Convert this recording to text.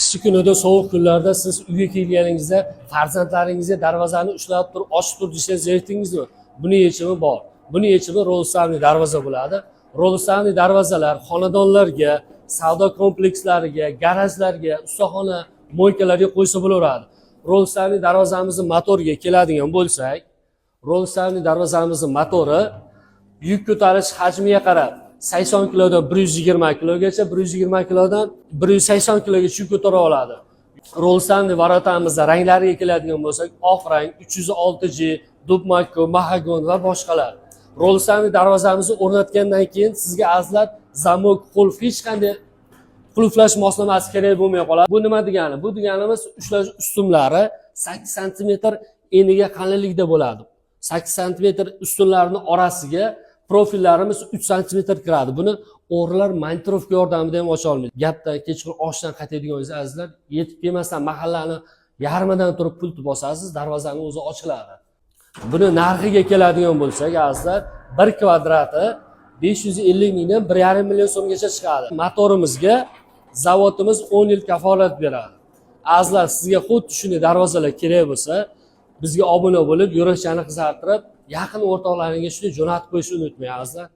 Qishki kunida, sovuq kunlarda siz uyga kelganingizda farzandlaringizga darvozani ushlab turib, ochib tur desangiz, zerikdingizmi? Buni yechimi bor. Buni yechimi роллоставный darvoza bo'ladi. Роллоставный darvozalar xonadonlarga, savdo komplekslariga, garajlarga, ustaxona, мойка larga qo'ysa bo'laveradi. Роллоставный darvozamizni motoriga keladigan bo'lsak, роллоставный darvozamizni motori yuk ko'tarish hajmiga qarab 80 kilodan 120 kilogacha, 120 kilodan 180 kilogacha yuk ko'tara oladi. Роллоставный ворота mizda ranglariga keladigan bo'lsak, oq rang, 306 G, дуб мако, mahagon va boshqalar. Роллоставный darvozamizni o'rnatgandan keyin sizga, azizlar, замок, qulf, hech qanday qulflash moslamasi kerak bo'lmay qoladi. Bu nima degani? Bu deganimiz, ushlash ustunlari 8 santimetr eniga qalinlikda bo'ladi. 8 santimetr ustunlarni orasiga profillarimiz 3 santimetr kiradi. Buni o'g'rilar монтировка yordamida ham ocha olmaydi. Gapdan kechqurun oshdan qaytadigan, azizlar, yetib kelmasdan mahallani yarmidan turib pultni bosasiz, darvozani o'zi ochiladi. Buni narxiga keladigan bo'lsak, azizlar, bir kvadrati 550 mingdan 1,5 million so'mgacha chiqadi. Motorimizga zavodimiz 10 yil kafolat beradi. Azizlar, sizga xuddi shunday darvozalar kerak bo'lsa, bizga obuna bo'lib, yurakchani qizartirib, yaqin o'rtoqlaringizga shunday jo'natib qo'yishni unutmang, azizlar.